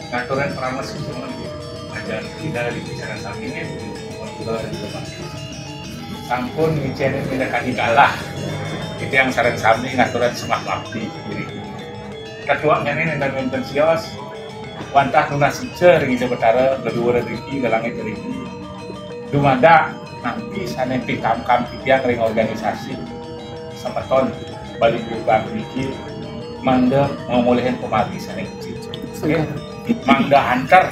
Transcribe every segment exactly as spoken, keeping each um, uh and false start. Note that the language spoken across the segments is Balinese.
Ngaturan parama suksma. Ada kita di bicara sampingnya, sampun ngicénin minangka galah. Titiang sareng sami ngaturan sembah bakti. Ketua ini nénten-nénten sios, wantah nunas ica ring Ida Betara, leluhur riki, lelangit riki. Dumadak nampi sané pikamkam titiang ring organisasi semeton Bali Urban niki, mangda ngamolihang pamargi sané becik. Nggih. Mangda antar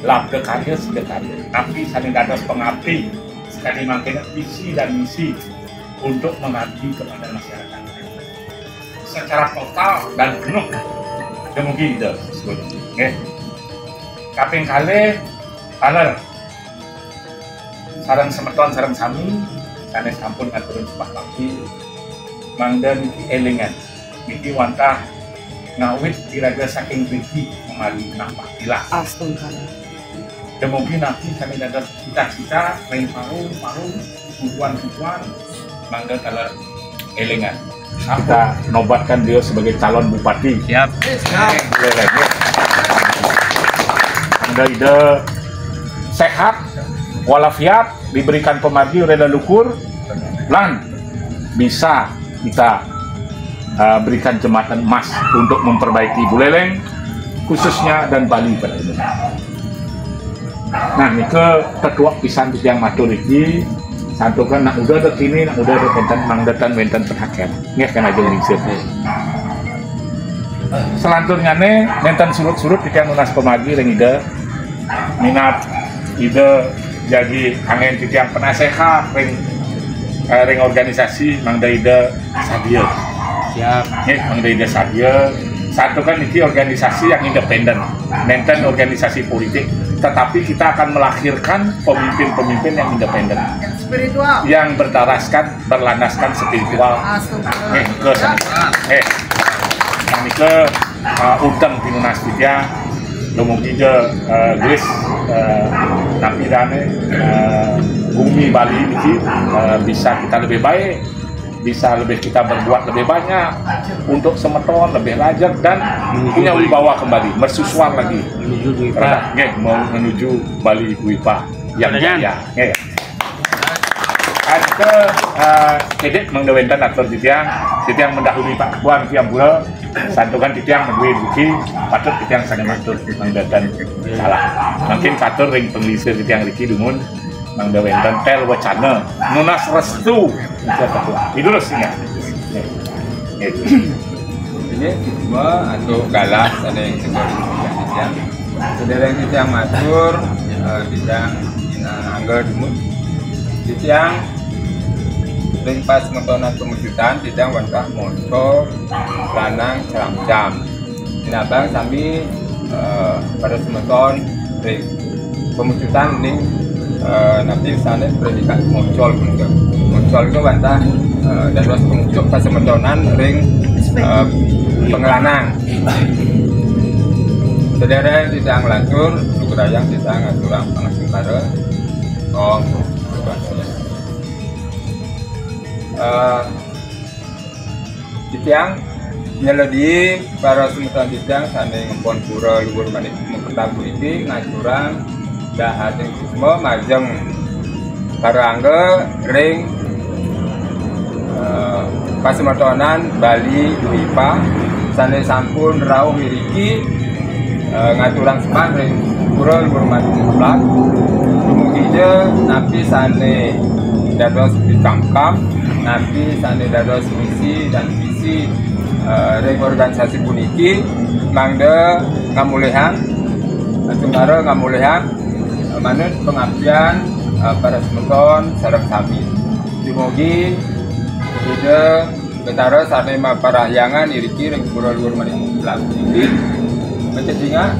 labda karya sida karya. Nampi sané dados pangabdi, sakadi mangkin visi dan misi untuk mengabdi kepada masyarakat. Secara total dan penuh. Dumugi Ida sesuai. Nggih. Kaping kalih, taler. Sareng semeton sareng sami sané sampun ngaturin sembah bakti, mangda niki élingan. Niki wantah ngawit iraga saking riki mari nambah tilas. Astungkara. Dumugi napi sané dados cita-cita ring paru-paru, tujuan-tujuan, mangda taler élingan. Kita nobatkan beliau sebagai calon bupati. Siap. Boleh lagi. Mangda Ida sehat walafiat, diberikan pamargi oleh leluhur, lan bisa kita uh, berikan jembatan emas untuk memperbaiki Buleleng khususnya dan Bali pada umumnya. Nah, nika tetuak pisan titiang matur iki, santukan nak udah ada kini, nak udah ada wénten, mangda tan wénten perhatian. Nggih, kan aja lingsir. Selanturnyané nénten surut-surut titiang nunas pamargi ring Ida. Minab Ida jagi anggén titiang penaséhat ring, eh, ring organisasi, mangda Ida sadia. Siap. Nggih, mangda Ida sadia. Santukan niki organisasi yang independen. Nénten organisasi politik, tetapi kita akan melahirkan pemimpin-pemimpin yang independen. Yang spiritual. Yang bertaraskan, berlandaskan spiritual. Astagfirullah. Nggih, nika sami. Nggih. Nah, nika, uh, utang pinunas titiang, dumugi ja, uh, gelis, uh, napi dané, uh, bumi Bali niki, uh, bisa kita lebih baik, bisa lebih kita berbuat lebih banyak untuk semeton, lebih lajeng dan punya wibawa kembali, mercusuar lagi. Menuju Dwi Pa. Nggih, mau menuju Bali Dwi Pa. Yang jaya. Nggih. Aduh, eh, Edik mangda wénten atur titiang, titiang mendahului Pak Ketua, niki ampura, santukan titiang madué riki, patut titiang sané matur, mangda tan salah. Mangkin katur ring panglingsir titiang riki dumun, mangda wénten tel wacana, nunas restu, Pak Ketua. Idulus ingat. Nggih. Inggih, sukma antuk galah sané sida titiang. Sadéréng titiang matur, eh, titiang, eh, angga dumun. Titiang ring pasemetonan pamujutan, titiang wantah maca lanang cramcam. Nabang sami, eh, para semeton ring pamujutan ning, eh, napi sané predikat muncul punika. Muncul itu wantah, eh, dados pengucuk pasemetonan ring, eh, panglanang. Sadéréng titiang nglantur, lugrayang titiang ngaturang pangastungkara. Om. Eh, Titiang nyeledii para semeton titiang sané ngempon pura luhur manik makutha puniki ngaturang dahating sukma majeng parangga ring, eh, pasemetonan Bali Dwi Pa sané sampun rauh iriki, eh, ngaturang sembah ring pura luhur manik makutha. Dumugi ja napi sané dados pikamkam, napi sané dados misi dan visi, eh, ring organisasi puniki mangda ngamolihang, eh, tungkara ngamolihang, eh, manut pangabdian, eh, para semeton sareng sami. Dumugi Ida Betara sané maparahyangan iriki ring pura luhur manik makutha puniki, macecingak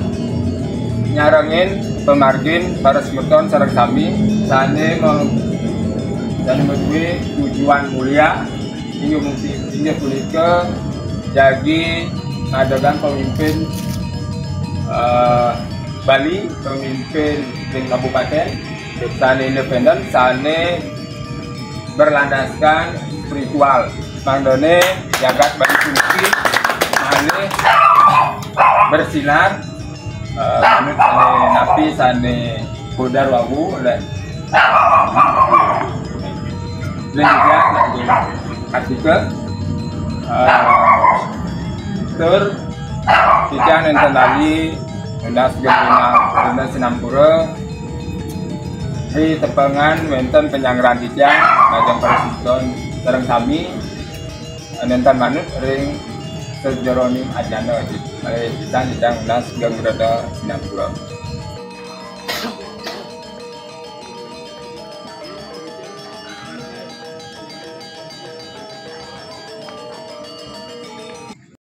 nyarengin pamargin para semeton sareng sami sané ma-, sané madué tujuan mulia. Inggih mungkin, inggih punika jagi ngadegang pamimpin, eh, Bali, pamimpin ring kabupatén, sané independen, sané berlandaskan spiritual. Mangdané jagat Bali puniki malih bersinar, Eh, manut sané napi sané kodar wau oleh Lingga, artikel, eh, tur titiang nénten lali nunas geng rena sinampura ri tepengan wénten panyanggrahan titiang lajeng parasiston sareng sami nénten manut ring sajeroning ajana. Malih titiang nunas geng rena sinampura.